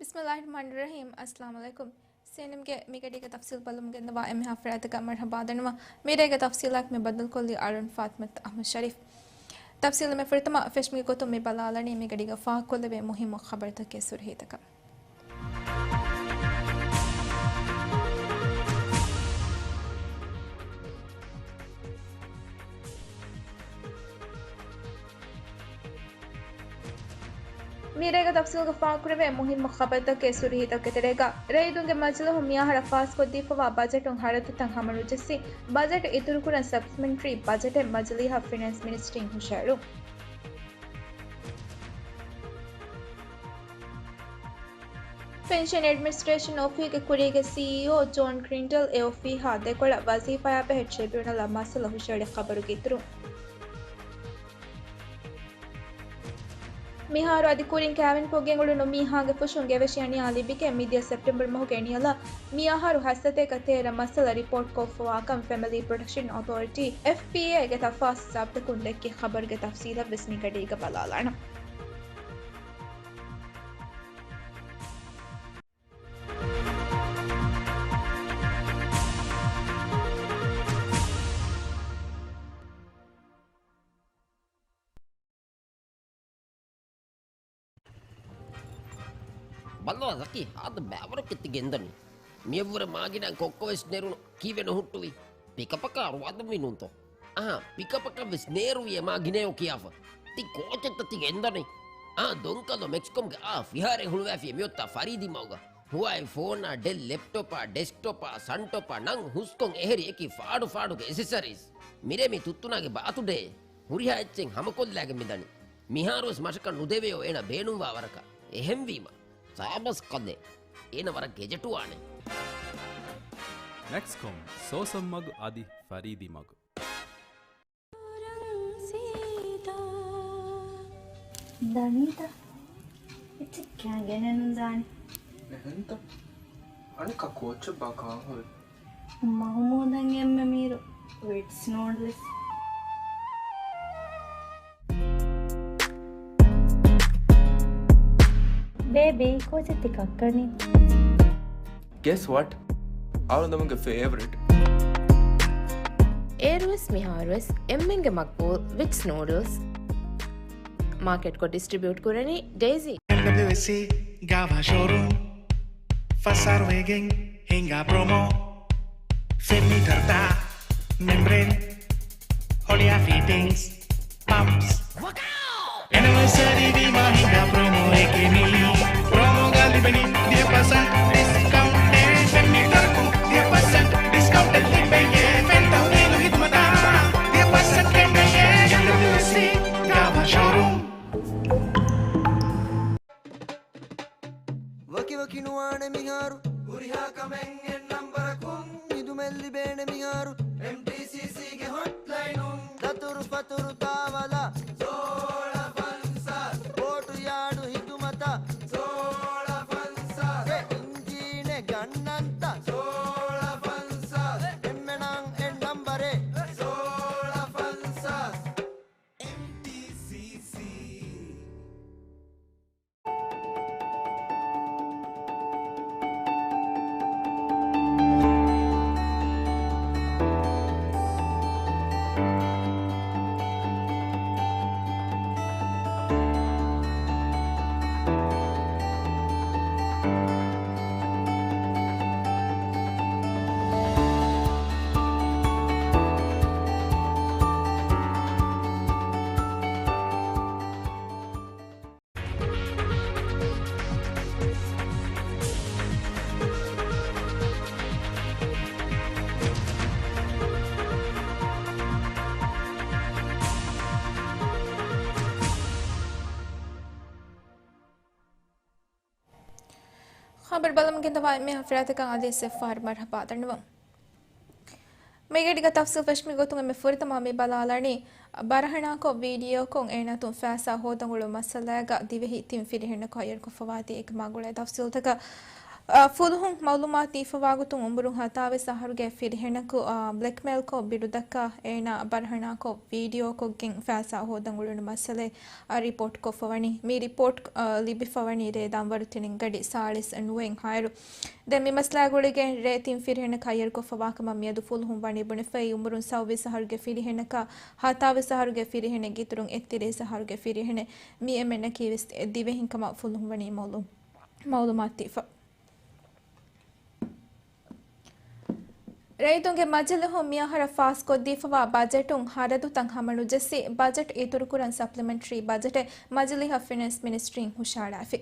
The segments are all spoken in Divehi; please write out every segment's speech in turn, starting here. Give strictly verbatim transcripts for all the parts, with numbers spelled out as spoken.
ބިސްމިއްލާހިއްރަޙްމާނިއްރަޙީމް. އައްސަލާމު ޢަލައިކުމް. ސީއެންއެމްގެ މިގަޑީގެ ތަފްސީލް ބަލަމުން ގެންދަވާ އެންމެހާ ފަރާތަކަށް މަރުޙަބާ ދަންނަވަން. މިރޭގެ ތަފްސީލާއެކު މި ބައްދަލުކޮށްލީ އަރުން ފާތިމަތު އަޙްމަދު ޝަރީފް. ތަފްސީލު މެ ފުރަތަމަ ފެށުމުގެ ގޮތުން މި ބަލާލަނީ މިގަޑީގަ ފާހަގަކޮށްލެވޭ މުހިއްމު ޚަބަރުތަކެއް ސުރުހީތަކަށް. މިރޭގެ ތަފްސީލްގަ ފާހަގަކުރެވޭ މުހިއްމު ޚަބަރުތަކެއް ސުރުހީތަކުގެ ތެރޭގަ، ރައްޔިތުންގެ މަޖިލީހުން މިއަހަރަށް ފާސްކޮށްދީފަވާ ބަޖެޓުން ހަރަދުތައް ހަމަނުޖެއްސި، ބަޖެޓް އިތުރުކުރަން ސަޕްލިމެންޓްރީ ބަޖެޓެއް މަޖިލީހަށް ފިނޭންސް މިނިސްޓްރީން ހުށަހެޅުން. ޕެންޝަން އެޑްމިނިސްޓްރޭޝަން އޮފީހުގެ ކުރީގެ ސީއީއޯ ޖޯން ކްރިންޑަލް އެ އޮފީހާ ދެކޮޅަށް ވަޒީފާއާ ބެހޭ ޓްރިބިއުނަލަށް މައްސަލަ ހުށަހެޅި ޚަބަރުގެ އިތުރުން. މިހާރު އަދި ކުރިން ކާވެންކޮށްގެން އުޅުނު މީހާގެ ފުށުން ގެވެށި އަނިޔާ ލިބިގެން މިދިޔަ ސެޕްޓެމްބަރު މަހުގެ އެންޑްއަށް މިއަހަރު ހަސަތޭކަ ތޭރަ މައްސަލަ ރިޕޯޓް ކޮށްފަވާކަން ފެމިލީ ޕްރޮޓެކްޝަން އޮތޯރިޓީ، އެފްޕީއޭ، ގެ ތަފާސް ޒާބިތަކުން ދެއްކި ޚަބަރުގެ ތަފްސީލަށް ވެސް މިގަޑީގަ ބަލާލާނަން. ބައްލަވާ ޒަކީ، ހާދަ ބައިވަރަކަށް ތި ގެންދަނީ. މިއަށްވުރެ މާގިނަ ކޮއްކޮވެސް ނެރުނު ކީއްވެ ނުހުއްޓުވީ؟ ޕިކަޕަކާ ރުވާދަންވީ ނޫންތޯ؟ އަހާ، ޕިކަޕަކަށްވެސް ނޭރުވިއޭ މާގިނަޔޯ ކިޔާފަ. ތި ކޯޗެއްތަ ތި ގެންދަނީ؟ އާ، ދޮންކަލޯ މެކްސްކޮމްގެ އާ ފިހާރައެއް ހުޅުވާފިޔޭ މިއޮތާ ފަރީދީ މަގުގަ. ހުވާއި ފޯނާ، ޑެލް ލެޕްޓޮޕާ، ޑެސްކްޓޮޕާ، ސަންޓޮޕާ ނަން ހުސްކޮށް އެހެރި އެކި ފާޑު ފާޑުގެ އެސެސަރީސް. މިރޭ މީ ތުއްތުނާގެ ބާތުޑޭ. ހުރިހާ އެއްޗެއް ހަމަކޮށްލާގެން މިދަނީ. މިހާރުވެސް މަށަކަށް ނުދެވެޔޯ އޭނަ ބޭނުންވާ ވަރަކަށް. އެހެންވީމަ، ސާބަސް ކަލޭ. އޭނަ ވަރަށް ގެޖެޓުވާނެ. މެކްސްކޮމް، ސޯސަން މަގު އަދި ފަރީދީ މަގު. ދަނީތަ؟ އެއްޗެއް ކައިގެނެއް ނުދާނެ. އެހެންތަ؟ އަނެއްކާ ކޯއްޗެއްބާ ކާން ހުރީ؟ މަހުމޫދަށް އެންމެ މީރު ވިޓްސް ނޫޑްލްސް. ބޭބީ، ކޯޗެއް ތި ކައްކަނީ؟ Guess what? އަޅުގަނޑުމެންގެ ފޭވަރިޓް. އޭރުވެސް މިހާރުވެސް އެންމެންގެ މަގްބޫލް ވިޓްސް ނޫޑްލްސް. މާކެޓްކޮށް ޑިސްޓްރިބިއުޓް ކުރަނީ ޑޭޒީ. އެމްޑަބްލިއުއެސްސީ ގާވާ ޝޯރޫމް. ފަސް އަހަރު ވެގެން ހިނގާ ޕްރޮމޯ. ފެން ހީޓަރުތައް، މެމްބްރޭން، ހޮޅިއާ ފިޓިންގްސް، ޕަމްޕްސް. އެނިވަރސަރީ ވީމާ ހިނގާ ޕްރޮމޯއެކޭ މީ. ޕްރޮމޯގަ ލިބެނީ ދިހަ ޕަސެންޓް ޑިސްކައުންޓެއް. ފެން ހީޓަރަކުން ދިހަ ޕަސެންޓް ޑިސްކައުންޓެއް ލިބެޔޭ. ފެން ތަހުލީލު ހިދުމަތާ ދިހަ ޕަސެންޓް ގެންނެޔޭ. އެމްޑަބްލިއުއެސްސީ ގާވާ ޝޯރޫމް. ވަކިވަކި ނުވާނެ މިހާރު. ހުރިހާ ކަމެއް އެއް ނަންބަރަކުން. ހިދުމަތް ލިބޭނެ މިހާރު. އެމްޓީސީސީގެ ހޮޓްލައިނުން. ދަތުރު ފަތުރު ތާވަލަށް. ސޯޅަ ފަންސާސް. ބޯޓު ޔާޑު ހިދުމަތަށް. ސޯޅަ ފަންސާސް. އެ އިންޖީނެއް ގަންނަންތަ؟ ސޯޅަ ފަންސާސް. އެންމެނަށް އެއް ނަންބަރެއް. ސޯޅަ ފަންސާސް. އެމްޓީސީސީ. ޚަބަރު ބަލަމުން ގެންދަވާ އެންމެހާ ފަރާތަކަށް އަލީސް އެއްފަހަރު މަރުޙަބާ ދަންނަވަން. މިގަޑީގަ ތަފްސީލް ފެށުމުގެ ގޮތުން އެންމެ ފުރަތަމަ މި ބަލާލަނީ، ބަރަހަނާކޮށް ވީޑިއޯކޮށް އޭނާތުން ފައިސާ ހޯދަން އުޅުނު މައްސަލައިގަ ދިވެހި ތިން ފިރިހެންނަކު ހައްޔަރުކޮށްފަވާތީ އެކަމާ ގުޅޭ ތަފްސީލްތަކަށް. އާ، ފުލުހުން މައުލޫމާތު ދީފަވާގޮތުން އުމުރުން ހަތާވީސް އަހަރުގެ ފިރިހެނަކު، އާ، ބްލެކްމެއިލްކޮށް، ބިޑުދައްކާ، އޭނާ ބަރަހަނާކޮށް، ވީޑިއޯކޮށްގެން ފައިސާ ހޯދަން އުޅުނު މައްސަލައެއް، އާ، ރިޕޯޓް ކޮށްފަވަނީ. މި ރިޕޯޓް، އާ، ލިބިފަވަނީ ރޭ ދަންވަރު ތިނިންގަޑި ސާޅީސް ނުވައިން ހާއިރު. ދެން މި މައްސަލާގުޅިގެން ރޭ ތިން ފިރިހެނަކަށް އައްޔަރުކޮށްފަވާކަމަށް މިއަދު ފުލުހުން ވަނީ ބުނެފައި، އުމުރުން ސައުވީސް އަހަރުގެ ފިރިހެނަކާ، ހަތާވީސް އަހަރުގެ ފިރިހެނެއްގެ އިތުރުން އެއްތިރީސް އަހަރުގެ ފިރިހެނެއް. މި އެންމެންނަކީވެސް ދިވެހިން ކަމަށް ފުލުހުން ވަނީ މައުލޫ-، މައުލޫމާތު ދީފަ. ރައްޔިތުންގެ މަޖިލިހުން މިއަހަރަށް ފާސްކޮށްދީފަވާ ބަޖެޓުން ހަރަދުތައް ހަމަނުޖެއްސި، ބަޖެޓް އިތުރުކުރަން ސަޕްލިމެންޓްރީ ބަޖެޓެއް މަޖިލީހަށް ފިނޭންސް މިނިސްޓްރީން ހުށައަޅާފި.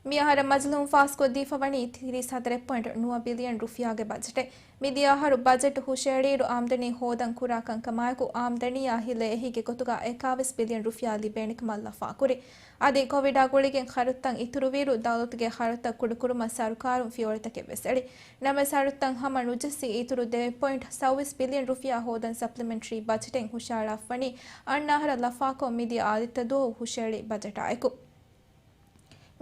މިއަހަރަށް މަޖިލިހުން ފާސްކޮށްދީފަވަނީ ތިރީސް ހަތަރެއް ޕޮއިންޓް ނުވަ ބިލިއަން ރުފިޔާގެ ބަޖެޓެއް. މިދިޔަ އަހަރު ބަޖެޓް ހުށައެޅިއިރު އާމްދަނީ ހޯދަން ކުރާ ކަންކަމާއެކު، އާމްދަނީއާ ހިލަ އެހީގެ ގޮތުގަ އެކާވީސް ބިލިއަން ރުފިޔާ ލިބޭނެކަމަށް ލަފާކުރި. އަދި ކޮވިޑާ ގުޅިގެން ޚަރަދުތައް އިތުރުވިއިރު، ދައުލަތުގެ ޚަރަދުތައް ކުޑަކުރުމަށް ސަރުކާރުން ފިޔަވަޅުތަކެއް ވެސް އެޅި. ނަމަވެސް، ޚަރަދުތައް ހަމަ ނުޖެއްސި، އިތުރު ދެ ޕޮއިންޓް ސައުވީސް ބިލިއަން ރުފިޔާ ހޯދަން ސަޕްލިމެންޓްރީ ބަޖެޓެއް ހުށައަޅާފަވަނީ، އަންނަ އަހަރަށް ލަފާކޮށް، މިދިޔަ އާދިއްތަ ދުވަހު ހުށައެޅި ބަޖެޓާއެކު.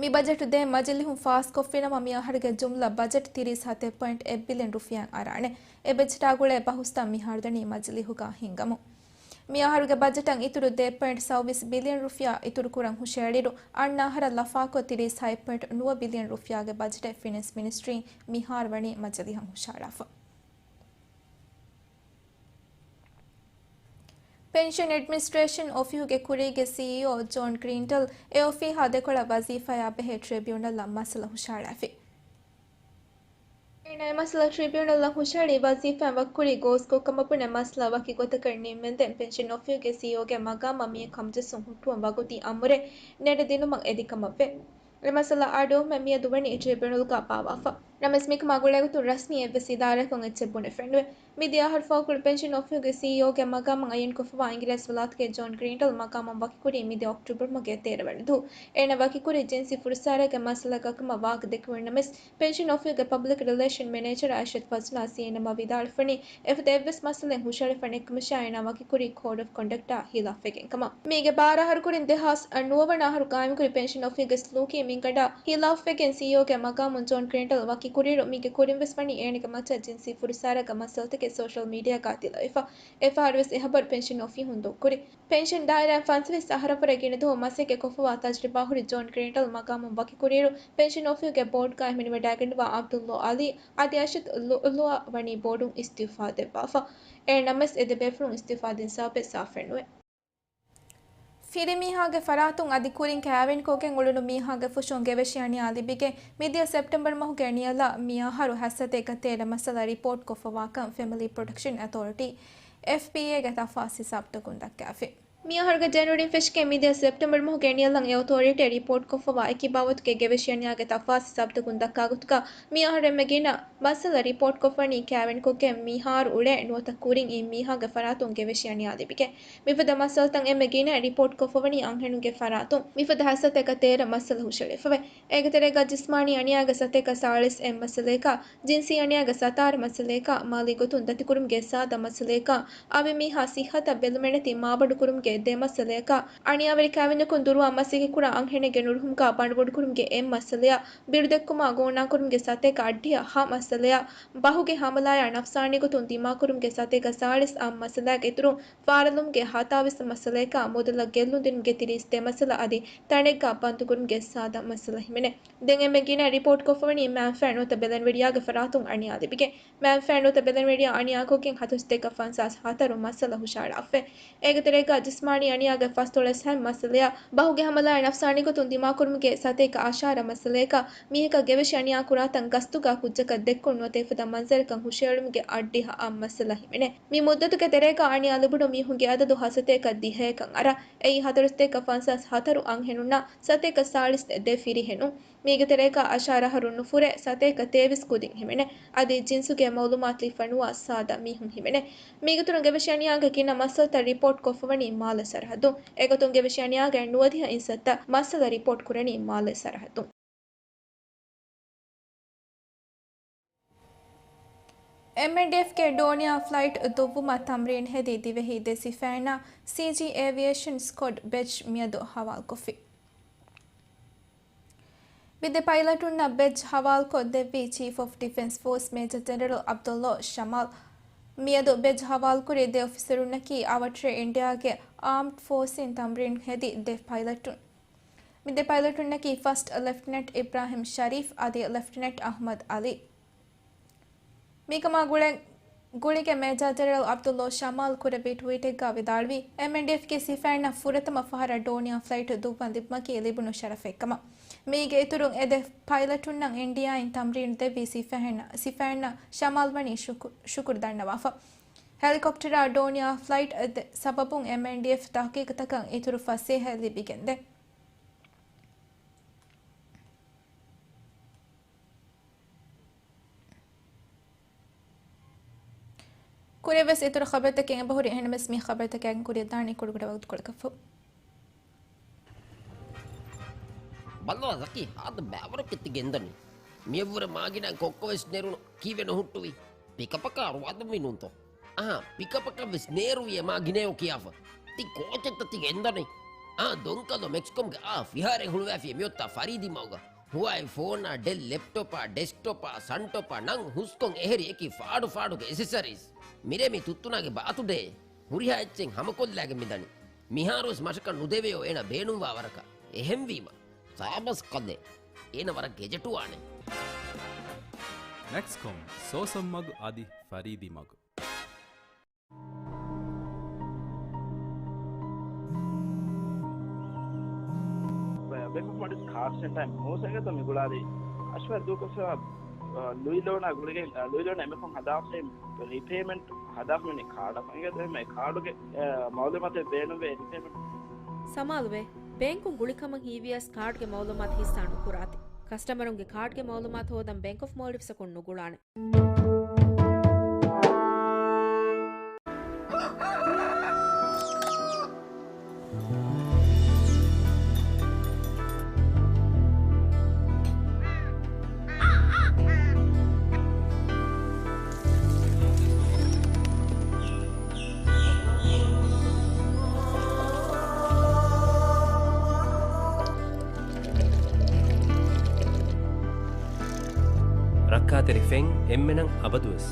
މި ބަޖެޓު ދެ މަޖިލިހުން ފާސްކޮށްފިނަމަ، މި އަހަރުގެ ޖުމްލަ ބަޖެޓް ތިރީސް ހަތެއް ޕޮއިންޓް އެއް ބިލިއަން ރުފިޔާއިން އަރާނެ. އެ ބަޖެޓާ ގުޅޭ ބަހުސްތައް މިހާރު ދަނީ މަޖިލީހުގަ ހިންގަމުން. މި އަހަރުގެ ބަޖެޓަށް އިތުރު ދެ ޕޮއިންޓް ސައުވީސް ބިލިއަން ރުފިޔާ އިތުރުކުރަން ހުށައެޅިއިރު، އަންނަ އަހަރަށް ލަފާކޮށް، ތިރީސް ހަތް ޕޮއިންޓް ނުވަ ބިލިއަން ރުފިޔާގެ ބަޖެޓެއް ފިނޭންސް މިނިސްޓްރީން މިހާރު ވަނީ މަޖިލީހަށް ހުށައަޅާފަ. ޕެންޝަން އެޑްމިނިސްޓްރޭޝަން އޮފީހުގެ ކުރީގެ ސީއީއޯ ޖޯން ގްރީންޑަލް އެ އޮފީހާ ދެކޮޅަށް ވަޒީފާއާ ބެހޭ ޓްރިބިއުނަލަށް މައްސަލަ ހުށައަޅާފި. އޭނާ އެ މައްސަލަ ޓްރިބިއުނަލަށް ހުށައެޅި ވަޒީފާއިން ވަކިކުރީ ގޯސްކޮށް ކަމަށް ބުނެ، މައްސަލަ ވަކި ގޮތަކަށް ނިންމެންދެން ޕެންޝަން އޮފީހުގެ ސީއީއޯގެ މަގާމަށް މިއަށް ކަމުޖެއްސުން ހުއްޓުވަން ވަގުތީ އަމުރެއް ނެރެދިނުމަށް އެދި ކަމަށްވޭ. އެ މައްސަލަ އަޑުއެހުމެއް މިއަދު ވަނީ ޓްރިބިއުނަލްގަ ބާވާފަ. ނަމަވެސް މިކަމާ ގުޅޭގޮތުން ރަސްމީ އެއްވެސް އިދާރާއަކުން އެއްޗެއް ބުނެފައެއްނުވޭ. މިދިޔަ އަހަރު ފަހުކޮޅު ޕެންޝަން އޮފީހުގެ ސީއީއޯގެ މަގާމަށް އައްޔަންކޮށްފަވާ އިނގިރޭސިވިލާތުގެ ޖޯން ގްރީންޑަލް މަގާމަށް ވަކިކުރީ މިދިޔަ އޮކްޓޫބަރު މަހުގެ ތޭރަ ވަނަ ދުވަހު. އޭނާ ވަކިކުރީ ޖިންސީ ފުރުސާރައިގެ މައްސަލައަކަށް ކަމަށް ވާހަކަ ދެއްކެވުނު ނަމަވެސް، ޕެންޝަން އޮފީހުގެ ޕަބްލިކް ރިލޭޝަން މެނޭޖަރ އައިޝަތު ފަޒްނާ ސީއެންއެމްއަށް ވިދާޅުވެފަވަނީ، އެފަދަ އެއްވެސް މައްސަލައެއް ހުށައެޅިފަ ނެތްކަމަށާ އޭނާ ވަކިކުރީ ކޯޑް އޮފް ކޮންޑަކްޓާ ހިލާފްވެގެން ކަމަށް. މީގެ ބާރަ އަހަރު ކުރިން ދެހާސް ނުވަ ވަނަ އަހަރު ގާއިމްކުރި ޕެންޝަން އޮފީހުގެ ސުލޫކީ މިންގަނޑާ ހިލާފްވެގެން ސީއީއޯގެ މަގާމުން ޖޯން ގްރީންޑަލް ވަކިކުރިއިރު، މީގެ ކުރިންވެސް ވަނީ އޭނާގެ މައްޗަށް ޖިންސީ ފުރުސާރައިގެ މައްސަލަތަކެއް ސޯޝަލް މީޑިއާގަ ތިލައިފަ. އެފަހަރުވެސް އެ ހަބަރު ޕެންޝަން އޮފީހުން ދޫކުރި. ޕެންޝަން ދާއިރާއިން ފަންސަވީސް އަހަރަށްވުރެ ގިނަ ދުވަހު މަސައްކަތް ކޮށްފަވާ ތަޖުރިބާ ހުރި ޖޯން ގްރީންޑަލް މަގާމުން ވަކިކުރިއިރު، ޕެންޝަން އޮފީހުގެ ބޯޑްގައި ހިމެނިވަޑައިގެންނަވާ އަބްދުﷲ އަލީ އަދި އައިޝަތު ލުއުލުއަ ވަނީ ބޯޑުން އިސްތިއުފާ ދެއްވާފަ. އެހެން ނަމަވެސް، އެ ދެ ބޭފުޅުން އިސްތިއުފާ ދިން ސަބަބެއް ސާފެއްނުވޭ. ފިރިމީހާގެ ފަރާތުން އަދި ކުރިން ކައިވެނިކޮށްގެން އުޅުނު މީހާގެ ފުށުން ގެވެށި އަނިޔާ ލިބިގެން، މިދިޔަ ސެޕްޓެމްބަރު މަހުގެ އަނިޔާލަށް މިއަހަރު ހަތްސަތޭކަ ތޭރަ މައްސަލަ ރިޕޯޓް ކޮށްފަވާކަން ފެމިލީ ޕްރޮޓެކްޝަން އެތޯރިޓީ، އެފްޕީއޭގެ ތަފާސް ހިސާބުތަކުން ދައްކާފި. މިއަހަރުގެ ޖެނުއަރީން ފެށިގެން މިދިޔަ ސެޕްޓެމްބަރު މަހުގެ އަނިޔާލަށް އެ އޮތޯރިޓީ ރިޕޯޓްކޮށްފަވާ އެކި ބާވަތުގެ ގެވެށި އަނިޔާގެ ތަފާސް ހިސާބުތަކުން ދައްކާ ގޮތުގަ، މިއަހަރު އެންމެ ގިނަ މައްސަލަ ރިޕޯޓްކޮށްފަވަނީ ކައިވެނިކޮށްގެން މިހާރު އުޅޭ ނުވަތަ ކުރިން އިން މީހާގެ ފަރާތުން ގެވެށި އަނިޔާ ލިބިގެން. މިފަދަ މައްސަލަތައް އެންމެ ގިނަ ރިޕޯޓްކޮށްފަވަނީ އަންހެނުންގެ ފަރާތުން މިފަދަ ހަތްސަތޭކަ ތޭރަ މައްސަލަ ހުށައެޅިފަވޭ. އޭގެ ތެރޭގަ ޖިސްމާނީ އަނިޔާގެ ސަތޭކަ ސާޅީސް އެއް މައްސަލަޔަކާ، ޖިންސީ އަނިޔާގެ ސަތާރަ މައްސަލަޔަކާ، މާލީ ގޮތުން ދަތިކުރުމުގެ ސާދަ މައްސަލަޔަކާ، އަވި މީހާ ސިއްހަތަށް ބެލުމެއްނެތި މާބަނޑުކުރުމުގެ ދެ މައްސަލަޔަކާ، އަނިޔާވެރި ކައިވެންޏަކުން ދުރުވާ މަސައްކަތްކުރާ އަންހެނެއްގެ ނުރުހުމުގަ ބަނޑުބޮޑުކުރުމުގެ އެއް މައްސަލަޔާ، ބިޑުދެއްކުމާ ގޯނާކުރުމުގެ ސަތޭކަ އަށްޑިހަ ހަ މައްސަލަޔާ، ބަހުގެ ހަމަލާޔާ ނަފްސާނީ ގޮތުން ދިމާކުރުމުގެ ސަތޭކަ ސާޅީސް އަށް މައްސަލައިގެ އިތުރުން، ފާރަލުމުގެ ހަތާވީސް މައްސަލަޔަކާ، މުދަލަށް ގެއްލުން ދިނުމުގެ ތިރީސް ދެ މައްސަލަ އަދި ތަނެއްގަ ބަންދުކުރުމުގެ ސާދަ މައްސަލަ ހިމެނޭ. ދެން އެންމެ ގިނަ ރިޕޯޓްކޮށްފަވަނީ މައިންބަފައި ނުވަތަ ބެލެނިވެރިޔާގެ ފަރާތުން އަނިޔާ ލިބިގެން. މައިންބަފައި ނުވަތަ ބެލެނިވެރިޔާ އަނިޔާކޮށްގެން ހަތަރުސަތޭކަ ފަންސާސް ހަތަރު މައްސަލަ ހުށައަޅާފަވޭ. އޭގެ ތެރޭގަ ޖިސްމާނީ އަނިޔާގެ ފަސްދޮޅަސް ހަތް މައްސަލަޔާ، ބަހުގެ ހަމަލާޔާ ނަފްސާނީ ގޮތުން ދިމާކުރުމުގެ ސަތޭކަ އަށާރަ މައްސަލަޔަކާ، މީހަކަށް ގެވެށި އަނިޔާ ކުރާތަން ގަސްތުގަ ކުއްޖަކަށް ދެއްކުން ނުވަތަ އެފަދަ މަންޒަރަކަށް ހުށައެޅުމުގެ އަށްޑިހަ އަށް މައްސަލަ ހިމެނޭ. މި މުއްދަތުގެ ތެރޭގަ އަނިޔާ ލިބުނު މީހުންގެ އަދަދު ހަތަރުސަތޭކަ ދިހަޔަކަށް އަރާ، އެއީ ހަތަރުސަތޭކަ ފަންސާސް ހަތަރު އަންހެނުންނާ ސަތޭކަ ސާޅީސް ދެ ފިރިހެނުން. މީގެ ތެރޭގަ އަށާރަ އަހަރުން ނުފުރޭ ސަތޭކަ ތޭވީސް ކުދިން ހިމެނޭ. އަދި ޖިންސުގެ މައުލޫމާތު ލިބިފަ ނުވާ ސާދަ މީހުން ހިމެނޭ. މީގެ އިތުރުން ގެވެށި އަނިޔާގެ ގިނަ މައްސަލަތައް ރިޕޯޓް ކޮށްފަވަނީ މާލެ ސަރަހައްދުން. އެގޮތުން ގެވެށި އަނިޔާގެ ނުވަދިހަ އިން ސައްތަ މައްސަލަ ރިޕޯޓް ކުރަނީ މާލެ ސަރަހައްދުން. އެމްއެންޑީއެފްގެ ޑޯނިއާ ފްލައިޓް ދުއްވުމަށް ތަމްރީން ހެދި ދިވެހި ދެ ސިފައިންނާ ސީޖީ އޭވިއޭޝަން ސްކޮޑް ބެޗް މިއަދު ހަވާލުކޮށްފި. މި ދެ ޕައިލަޓުންނަށް ބެޖް ހަވާލުކޮށް ދެއްވީ ޗީފް އޮފް ޑިފެންސް ފޯސް މޭޖަރ ޖެނެރަލް އަބްދުﷲ ޝަމާލް. މިއަދު ބެޖް ހަވާލުކުރި ދެ އޮފިސަރުންނަކީ އަވަށުރޭ އިންޑިއާގެ އާމްޑް ފޯސްއިން ތަމްރީން ހެދި ދެ ޕައިލަޓުން. މި ދެ ޕައިލަޓުންނަކީ ފަސްޓް ލެފްޓިނެންޓް އިބްރާހިމް ޝަރީފް އަދި ލެފްޓިނެންޓް އަޙްމަދު އަލީ. މީގަމާ ގުޅެ-، ގުޅިގެން މޭޖާ ޖެނެރަލް އަބްދުﷲ ޝަމާލް ކުރެއްވި ޓްވީޓެއްގަ ވިދާޅުވީ، އެމްއެންޑީއެފްގެ ސިފައިންނަށް ފުރަތަމަ ފަހަރަށް ޑޯނިއާ ފްލައިޓް ދުއްވަން ލިބުމަކީ ލިބުނު ޝަރަފެއްކަމަށް. މީގެ އިތުރުން އެ ދެ ޕައިލަޓުންނަށް އިންޑިއާއިން ތަމްރީން ދެއްވި ސިފައިންނަށް، ސިފައިންނަށް ޝަމާލް ވަނީ ޝުކު-، ޝުކުރު ދަންނަވާފަ. ހެލިކޮޕްޓަރާ ޑޯނިއާ ފްލައިޓް އެ ދެ ސަބަބުން އެމްއެންޑީއެފް ތަހުގީގުތަކަށް އިތުރު ފަސޭހައެއް ލިބިގެންދޭ. ކުރިއަށްވެސް އިތުރު ޚަބަރުތަކެއް އެބަހުރި. އެހެންނަމަވެސް މި ޚަބަރުތަކަށް ކުރިއަށްދާނީ ކުޑަކުޑަ ވަގުތުކޮޅަކަށްފަހު. ބައްލަވާ ޒަކީ، ހާދަ ބައިވަރަކަށް ތި ގެންދަނީ. މިއަށްވުރެ މާގިނަ ކޮއްކޮވެސް ނެރުނު. ކީއްވެ ނުހުއްޓުވީ؟ ޕިކަޕަކާ ރުވާދުންވީ ނޫންތޯ؟ އަހާ، ޕިކަޕަކަށްވެސް ނޭރުވިއޭ މާ ގިނައޯ ކިޔާފަ. ތި ކޯޗެއްތަ ތި ގެންދަނީ؟ އާ، ދޮންކަލޯ މެކްސްކޮމްގެ އާ ފިހާރައެއް ހުޅުވާފިޔޭ މިއޮތްތާ ފަރީދީ މަގުގަ. ހުވާއި ފޯނާ، ޑެލް ލެޕްޓޮޕާ، ޑެސްކްޓޮޕާ، ސަންޓޮޕާ ނަން ހުސްކޮށް އެހެރި އެކި ފާޑު ފާޑުގެ އެސެސަރީސް. މިރޭ މި ތުއްތުނާގެ ބާތުޑޭ. ހުރިހާ އެއްޗެއް ހަމަކޮށްލާގެން މިދަނީ. މިހާރުވެސް މަށަކަށް ނުދެވެޔޯ އޭނަ ބޭނުންވާ ވަރަކަށް. އެހެންވީމަ. ސާބަސް ކަލޭ. އޭނަ ވަރަށް ގެޖެޓުވާނެ. މެކްސްކޮމް، ސޯސަން މަގު އަދި ފަރީދީ މަގު. ބޭންކް އޮފް މޯލްޑިވްސް ކާޑް ސެންޓަރ މޫސަގަތަ މި ގުޅާލީ އަޝްވާ ދޫކޮށްފައިވާ، އަ، ލުއި ލޯނާ ގުޅިގެން، އަ، ލުއި ލޯނާ އެމެފުން ހަދާފައި ރީޕޭމަންޓް ހަދާފަ މިނި ކާޑަކަށް އިނގޭތޯ އެ ކާޑުގެ، އަ، މައުލޫމާތެއް ބޭނުންވޭ ރީޕޭމަންޓް. ސަމާލުވޭ، ބޭންކުން ގުޅިކަމަށް ހީވިޔަސް ކާޑްގެ މައުލޫމާތު ހިއްސާ ނުކުރާތި. ކަސްޓަމަރުންގެ ކާޑްގެ މައުލޫމާތު ހޯދަން ބޭންކް އޮފް މޯލްޑިވްސްއަކުން ނުގުޅާނެ. ރައްކާތެރި ފެން އެންމެނަށް އަބަދުވެސް.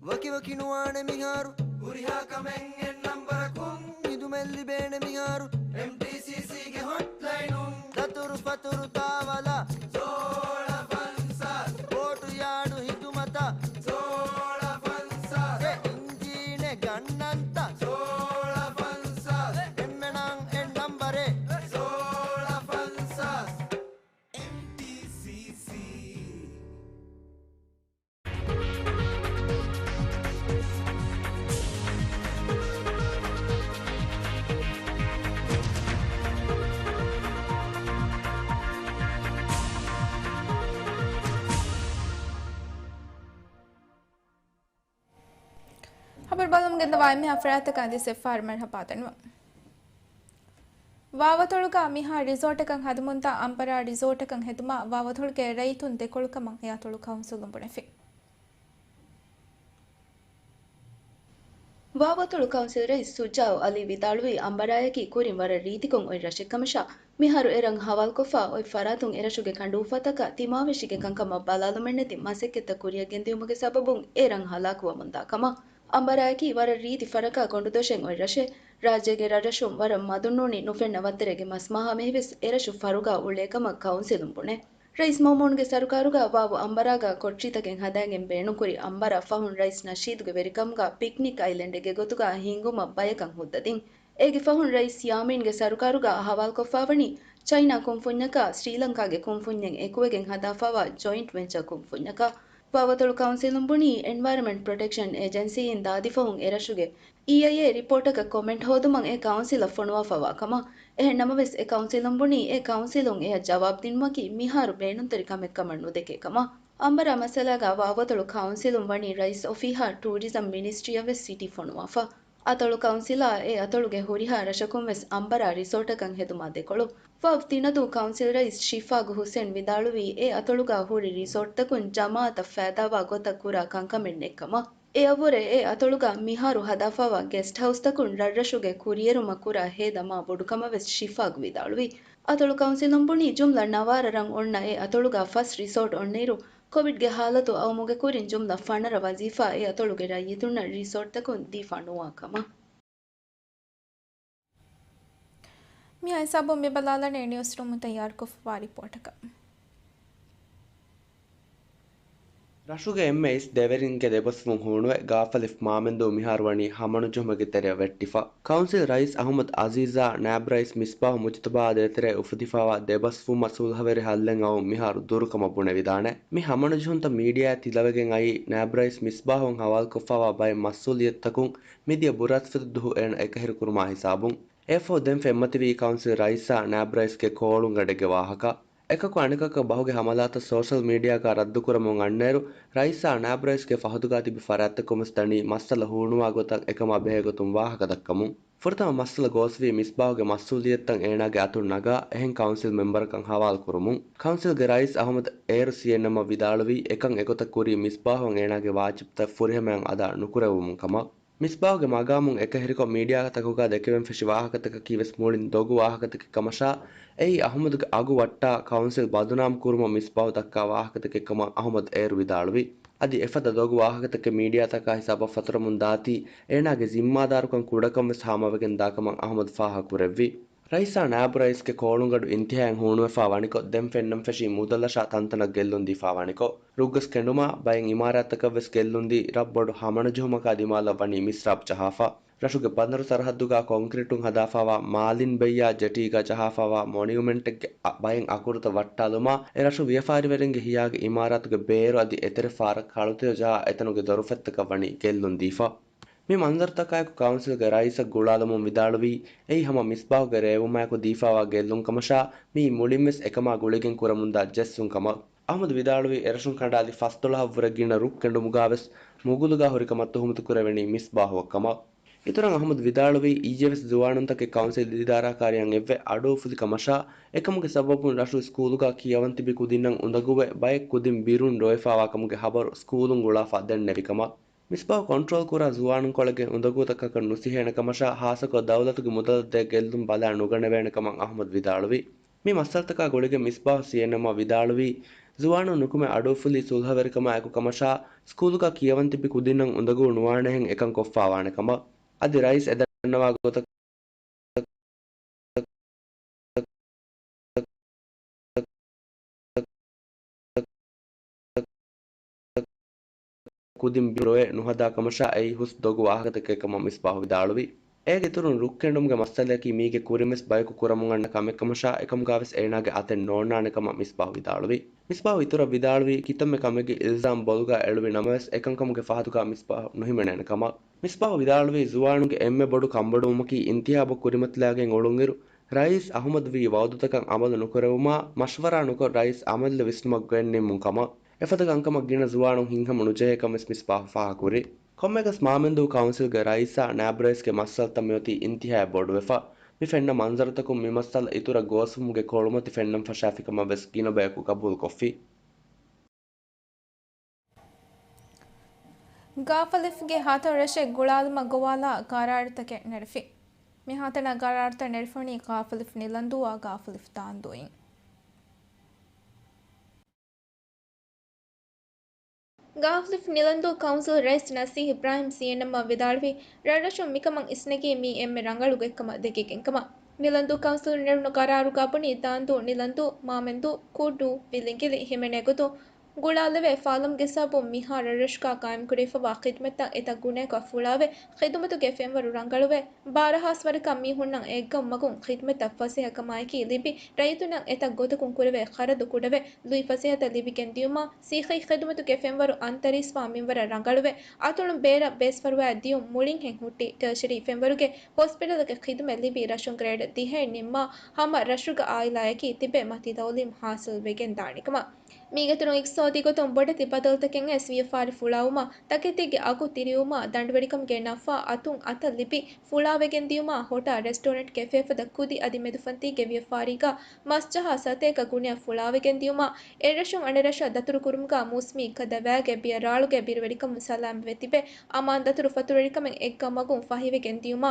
ވަކިވަކި ނުވާނެ މިހާރު. ހުރިހާ ކަމެއް އެއް ނަންބަރަކުން. ހިދުމަތް ލިބޭނެ މިހާރު. އެމްޓީސީސީގެ ހޮޓްލައިނުން. ދަތުރު ފަތުރު ދާވަލާ. ސޯޅަ ފަންސާސް. ބޯޓު ޔާޑު ހިދުމަތަށް. ސޯޅަ ފަންސާސް. އެ އިންޖީނެއް ގަންނަންތަ؟ ސޯޅަ ފަންސާސް. އެންމެނަށް އެއް ނަންބަރެއް. ސޯޅަ ފަންސާސް. އެމްޓީސީސީ. ޚަބަރު ބަލަމުން ގެންދަވާ އެންމެހާ ފަރާތްތަކަށް އަދިވެސް އެއްފަހަރު މަރުޙަބާ ދަންނަވަން. ވާވަތޮޅުގަ މިހާ ރިސޯޓަކަށް ހަދަމުންދާ އަނބަރާ ރިސޯޓަކަށް ހެދުމަށް ވާވަތޮޅުގެ ރައްޔިތުން ދެކޮޅުކަމަށް އެއާތޮޅު ކައުންސިލުން ބުނެފި. ވާވަތޮޅު ކައުންސިލް ރައީސް ޝުޖާއު އަލީ ވިދާޅުވީ، އަނބަރާޔަކީ ކުރިން ވަރަށް ރީތިކޮށް އޮތް ރަށެއްކަމަށާ، މިހާރު އެ ރަށް ހަވާލުކޮށްފަ އޮތް ފަރާތުން އެރަށުގެ ކަނޑުއުފަތަކަށް ތިމާވެށިގެން ކަންކަމަށް ބަލާލުމެއްނެތި މަސައްކަތްތައް ކުރިއަށް ގެންދިއުމުގެ ސަބަބުން އެ ރަށް ހަލާކުވަމުންދާ ކަމަށް. އަނބަރާޔަކީ ވަރަށް ރީތި ފަރަކާ ކޮނޑުދޮށެއް އޮތް ރަށެއް. ރާއްޖޭގެ ރަށްރަށުން ވަރަށް މަދުންނޫނީ ނުފެންނަ ވައްތަރެއްގެ މަސްމާހާ މިހިވެސް އެރަށު ފަރުގާ އުޅޭ ކަމަށް ކައުންސިލުން ބުނޭ. ރައީސް މައުމޫންގެ ސަރުކާރުގަ ވާވު އަނބަރާގަ ކޮޓަރީތަކެއް ހަދާގެން ބޭނުންކުރި އަނބަރާ ފަހުން ރައީސް ނަޝީދުގެ ވެރިކަމުގަ ޕިކްނިކް އައިލެންޑެއްގެ ގޮތުގަ ހިންގުމަށް ބަޔަކަށް ހުއްދަ ދިން. އޭގެ ފަހުން ރައީސް ޔާމީންގެ ސަރުކާރުގަ ހަވާލުކޮށްފަވަނީ ޗައިނާ ކުންފުންޏަކާ ސްރީލަންކާގެ ކުންފުންޏެއް އެކުވެގެން ހަދާފަވާ ޖޮއިންޓް ވެންޗާ ކުންފުންޏަކާ. ވާވަތޮޅު ކައުންސިލުން ބުނީ، އެންވަޔަރަމެންޓް ޕްރޮޓެކްޝަން އޭޖެންސީއިން ދާދިފަހުން އެރަށުގެ އީއައިއޭ ރިޕޯޓަކަށް ކޮމެންޓް ހޯދުމަށް އެ ކައުންސިލަށް ފޮނުވާފަވާ ކަމަށް. އެހެން ނަމަވެސް، އެ ކައުންސިލުން ބުނީ، އެ ކައުންސިލުން އެޔަށް ޖަވާބު ދިނުމަކީ މިހާރު ބޭނުންތެރި ކަމެއް ކަމަށް ނުދެކޭ ކަމަށް. އަނބަރާ މައްސަލާގަ ވާގޮތަޅު ކައުންސިލުން ވަނީ ރައީސް އޮފީހާ ޓޫރިޒަމް މިނިސްޓްރީއަށް ވެސް ސިޓީ ފޮނުވާފަ. އަތޮޅު ކައުންސިލާ އެ އަތޮޅުގެ ހުރިހާ ރަށަކުން ވެސް އަނބަރާ ރިސޯޓަކަށް ހެދުމާ ދެކޮޅު. ވައު ތިނަދޫ ކައުންސިލް ރައީސް ޝިފާގް ހުސެން ވިދާޅުވީ، އެ އަތޮޅުގަ ހުރި ރިސޯޓްތަކުން ޖަމާއަތަށް ފައިދާވާ ގޮތަށް ކުރާ ކަންކަމެއް ނެތްކަމަށް. އެއަށްވުރެ އެ އަތޮޅުގަ މިހާރު ހަދާފައިވާ ގެސްޓް ހައުސްތަކުން ރަށްރަށުގެ ކުރިއެރުމަށް ކުރާ ހޭދަ މާ ބޮޑުކަމަށް ވެސް ޝިފާގް ވިދާޅުވި. އަތޮޅު ކައުންސިލުން ބުނީ، ޖުމްލަ ނަވާރަ ރަށް އޮންނަ އެ އަތޮޅުގަ ފަސް ރިސޯޓް އޮންނައިރު، ކޮވިޑްގެ ހާލަތު އައުމުގެ ކުރިން ޖުމްލަ ފަނަރަ ވަޒީފާ އެ އަތޮޅުގެ ރައްޔިތުންނަށް ރިސޯޓްތަކުން ދީފާ ނުވާ ކަމަށް. މި ހިސާބުން މި ބަލާލަނީ ނިއުސްރޫމުން ތައްޔާރުކޮށްފައިވާ ރިޕޯޓަކަށް. ރަށުގެ އެންމެ އިސް ދެވެރިންގެ ދެބަސްވުން ހޫނުވެ، ގާފަލިފް މާމެންދޫ މިހާރު ވަނީ ހަމަނުޖެހުމެއްގެ ތެރެއަށް ވެއްޓިފަ. ކައުންސިލް ރައީސް އަހުމަދު އަޒީޒާ ނާއިބް ރައީސް މިސްބާހު މުޖުތަބާ ދޭތެރޭ އުފެދިފައިވާ ދެބަސްވުމަށް ސުލްހަވެރި ހައްލެއް އައުން މިހާރު ދުރުކަމަށް ބުނެވިދާނެ. މި ހަމަނުޖެހުންތައް މީޑިއާއަށް ތިލަވެގެން އައީ، ނާއިބް ރައީސް މިސްބާހުއަށް ހަވާލުކޮށްފައިވާ ބައެއް މަސްއޫލިއްޔަތުތަކުން މިދިޔަ ބުރަސްފަތި ދުހު އޭނަ އެކަހިރިކުރުމާ ހިސާބުން. އެއަށްފަހު ދެން ފެންމަތިވީ ކައުންސިލް ރައީސާ ނާއިބް ރައީސްގެ ކޯޅުންގަޑެއްގެ ވާހަކަ. އެކަކު އަނެކަކަށް ބަހުގެ ހަމަލާތައް ސޯޝަލް މީޑިއާގަ ރައްދުކުރަމުން އަންނައިރު، ރައީސާ ނާއިބް ރައީސްގެ ފަހަތުގަ ތިބި ފަރާތްތަކުން ވެސް ދަނީ މައްސަލަ ހޫނުވާ ގޮތަށް އެކަމާ ބެހޭގޮތުން ވާހަކަ ދައްކަމުން. ފުރަތަމަ މައްސަލަ ގޯސްވީ މިސްބާހުގެ މަސްއޫލިއްޔަތުތައް އޭނާގެ އަތުން ނަގާ، އެހެން ކައުންސިލް މެމްބަރަކަށް ހަވާލު ކުރުމުން. ކައުންސިލްގެ ރައީސް އަހުމަދު އޭރު ސީއެންއެމްއަށް ވިދާޅުވީ، އެކަން އެގޮތަށް ކުރީ މިސްބާހުއަށް އޭނާގެ ވާޖިބުތައް ފުރިހަމައިން އަދާ ނުކުރެވުމުން ކަމަށް. މިސްބާހުގެ މަގާމުން އެކަހެރިކޮށް މީޑިއާތަކުގަ ދެކެވެން ފެށި ވާހަކަތަކަކީ ވެސް މުޅިން ދޮގު ވާހަކަތަކެއް ކަމަށާ، އެއީ އަހުމަދުގެ އަގު ވައްޓާ ކައުންސިލް ބަދުނާމް ކުރުމަށް މިސްބާހު ދައްކާ ވާހަކަތަކެއް ކަމަށް އަހުމަދު އޭރު ވިދާޅުވި. އަދި އެފަދަ ދޮގު ވާހަކަތަކެއް މީޑިއާތަކާ ހިސާބަށް ފަތުރަމުން ދާތީ، އޭނާގެ ޒިންމާދާރުކަން ކުޑަކަން ވެސް ހާމަވެގެން ދާކަމަށް އަހުމަދު ފާހަގަކުރެއްވި. ރައީސާ ނާއިބު ރައީސްގެ ކޯޅުންގަޑު އިންތިހާއިން ހޫނުވެފާ ވަނިކޮށް، ދެން ފެންނަން ފެށީ މުދަލަށާ ތަންތަނަށް ގެއްލުން ދީފާ ވަނިކޮށް، ރުއްގަސް ކެނޑުމާ، ބައެއް އިމާރާތްތަކަށް ވެސް ގެއްލުން ދީ، ރަށްބޮޑު ހަމަނުޖެހުމަކާ ދިމާލަށް ވަނީ މިސްރާބް ޖަހާފަ. ރަށުގެ ބަނދަރު ސަރަހައްދުގާ ކޮންކްރީޓުން ހަދާފާވާ މާލިން ބެއްޔާ ޖެޓީގަ ޖަހާފާވާ މޮނިއުމެންޓެއްގެ އަ، ބައެއް އަކުރުތައް ވައްޓާލުމާ، އެ ރަށު ވިޔަފާރިވެރިންގެ ހިޔާގެ އިމާރާތުގެ ބޭރު އަދި އެތެރެ ފާރަށް ކަޅުތެޔޮ ޖަހާ އެތަނުގެ ދޮރުފަތްތަކަށް ވަނީ ގެއްލުން ދީފަ. މި މަންޒަރުތަކާއެކު ކައުންސިލްގެ ރައީސަށް ގުޅާލުމުން ވިދާޅުވީ، އެއީ ހަމަ މިސްބާހުގެ ރޭވުމާއެކު ދީފާވާ ގެއްލުން ކަމަށާ، މިއީ މުޅިންވެސް އެކަމާ ގުޅިގެން ކުރަމުންދާ ޖެއްސުން ކަމަށް. އަހްމަދު ވިދާޅުވީ، އެރަށުން ކަނޑާލި ފަސްދޮޅަހަށްވުރެ ގިނަ ރުއް ކެނޑުމުގާވެސް މުގުލުގާ ހުރިކަމަށް ތުހުމަތު ކުރެވެނީ މިސްބާހުއަށް ކަމަށް. އިތުރަށް އަހްމަދު ވިދާޅުވީ، އިއްޔެވެސް ޒުވާނުންތަކެއް ކައުންސިލް އިދާރާކާރިއަށް އެއްވެ އަޑުއުފުލި ކަމަށާ، އެކަމުގެ ސަބަބުން ރަށު ސްކޫލުގާ ކިޔަވަން ތިބި ކުދިންނަށް އުނދަގޫވެ، ބައެއް ކުދިން ބިރުން ރޮއެފާވާ ކަމުގެ ހަބަރު ސްކޫލުން ގުޅާފާ ދެންނެވި ކަމަށް. މިސްބާހު ކޮންޓްރޯލް ކުރާ ޒުވާނުންކޮޅެއްގެ އުނދަގޫތަކަކަށް ނުސިހޭނެ ކަމަށާ، ހާއްސަކޮށް ދައުލަތުގެ މުދަލަށް ދޭ ގެއްލުން ބަލާ ނުގަނެވޭނެ ކަމަށް އަހްމަދު ވިދާޅުވި. މި މައްސަލަތަކާ ގުޅިގެން މިސްބާހު ސީއެންއެމްއަށް ވިދާޅުވީ، ޒުވާނުން ނުކުމެ އަޑުއުފުލީ ސުލްހަވެރިކަމާއެކު ކަމަށާ، ސްކޫލުގަ ކިޔަވަން ތިބި ކުދިންނަށް އުނދަގޫ ނުވާނެހެން އެކަން ކޮށްފާވާނެ ކަމަށް. އަދި ރައީސް އެދަންނަވާ ގޮތަށް، ކުދިން ބިރު ރޮއެ ނުހަދާ ކަމަށާ، އެއީ ހުސް ދޮގު ވާހަކަތަކެއް ކަމަށް މިސްބާހު ވިދާޅުވި. އޭގެ އިތުރުން ރުއް ކެނޑުމުގެ މައްސަލަޔަކީ މީގެ ކުރިން ވެސް ބަޔަކު ކުރަމުން އަންނަ ކަމެއް ކަމަށާ، އެކަމުގާ ވެސް އޭނާގެ އަތެއް ނޯންނާނެ ކަމަށް މިސްބާހު ވިދާޅުވި. މިސްބާހު އިތުރަށް ވިދާޅުވީ، ކިތަންމެ ކަމެއްގެ އިލްޒާމް ބޮލުގާ އެޅުވި ނަމަވެސް، އެކަންކަމުގެ ފަހަތުގާ މިސްބާހު ނުހިމެނޭނެ ކަމަށް. މިސްބާހު ވިދާޅުވީ، ޒުވާނުންގެ އެންމެ ބޮޑު ކަންބޮޑުވުމަކީ އިންތިހާބަށް ކުރިމަތިލާގެން އުޅުންއިރު، ރައީސް އަހުމަދު ވީ ވައުދުތަކަށް އަމަލު ނުކުރެވުމާ، މަޝްވަރާ ނުކޮށް ރައީސް އަމަލުގެ ވިސްނުމަށް ގޮތް ނިންމުން ކަމަށް. އެފަދަ ކަންކަމަށް ގިނަ ޒުވާނުން ހިތްހަމަ ނުޖެހޭ ކަން ވެސް މިސްބާހު ފާހަގަކުރި. ކޮންމެއަކަސް މާމެންދޫ ކައުންސިލްގެ ރައީސާ ނާއިބު ރައީސްގެ މައްސަލަތައް މިއޮތީ އިންތިހާއަށް ބޮޑުވެފަ. މި ފެންނަ މަންޒަރުތަކުން މި މައްސަލަ އިތުރަށް ގޯސްވުމުގެ ކޮޅުމަތި ފެންނަން ފަށާފި ކަމަށް ވެސް ގިނަ ބަޔަކު ގަބޫލުކޮށްފި. ގާފަލިފްގެ ހަތަރު ރަށެއް ގުޅާލުމަށް ގޮވާލާ ގަރާރުތަކެއް ނެރެފި. މި ހަތަރު ގަރާރުތައް ނެރެފުނީ ގާފަލިފް ނިލަންދޫއާ ގާފަލިފް ދާންދޫއިން. ގާފަލިފް ނިލަންދޫ ކައުންސިލް ރައީސް ނަސީހް އިބްރާހިމް ސީއެންއެމްއަށް ވިދާޅުވީ، ރަށްރަށުން މިކަމަށް އިސްނެގީ މީ އެންމެ ރަނގަޅު ގޮތްކަމަށް ދެކިގެންކަމަށް. ނިލަންދޫ ކައުންސިލުން ނެރުނު ގަރާރުގާ ބުނީ، ދާންދޫ، ނިލަންދޫ، މާމެންދޫ، ކޫއްޑޫ، ވިލިނގިލި ހިމެނޭ ގޮތުން ގުޅާލެވޭ ފާލަމުގެ ސަބަބުން މިހާރު ރަށްރަށުގަ ޤާއިމްކުރެވިފަވާ ޚިދުމަތްތައް އެތައް ގުނައަކަށް ފުޅާވެ، ޚިދުމަތުގެ ފެންވަރު ރަނގަޅުވެ، ބާރަ ހާސް ވަރަކަށް މީހުންނަށް އެއްގައުމު މަގުން ޚިދުމަތްތައް ފަސޭހަކަމާއެކީ ލިބި، ރައްޔިތުންނަށް އެތައް ގޮތަކުން ކުރެވޭ ޚަރަދު ކުޑަވެ، ލުއިފަސޭހަތައް ލިބިގެން ދިޔުމާ، ސިއްހީ ޚިދުމަތުގެ ފެންވަރު އަންތަރީސްވާ މިންވަރަށް ރަނގަޅުވެ، އަތޮޅުން ބޭރަށް ބޭސްފަރުވާ ދިޔުން މުޅިންހެން ހުއްޓި، ޓަރޝަރީ ފެންވަރުގެ ހޮސްޕިޓަލްގެ ޚިދުމަތް ލިބި، ރަށުން ގްރޭޑް ދިހައެއް ނިންމާ، ހަމަ ރަށުގަ އާއިލާއަކީ ތިބެ މަތި ތައުލީމް ހާސިލް ވެގެން ދާނެ ކަމަށް. މީގެއިތުރުން އިގްތިސޯދީ ގޮތުން ބޮޑެތި ބަދަލުތަކެއް އައިސް ވިޔަފާރި ފުޅާވުމާ، ތަކެތީގެ އަގު ތިރިވުމާ، ދަނޑުވެރިކަމުގެ ނަފާ އަތުން އަތަށް ލިބި ފުޅާވެގެން ދިޔުމާ، ހޮޓާ، ރެސްޓޯރެންޓް، ކެފޭ ފަދަ ކުދި އަދި މެދުފަންތީގެ ވިޔަފާރީގަ މަސްޖަހާ ސަތޭކަ ގުނައަށް ފުޅާވެގެން ދިޔުމާ، އެއްރަށުން އަނެއްރަށަށް ދަތުރުކުރުމުގަ މޫސުމީ ކަދަވާގެ ބިޔަރާޅުގެ ބިރުވެރިކަމުން ސަލާމަތްވެ ތިބެ، އަމާން ދަތުރު ފަތުރުވެރިކަމެއް އެއްގައުމު މަގުން ފަހިވެގެން ދިޔުމާ،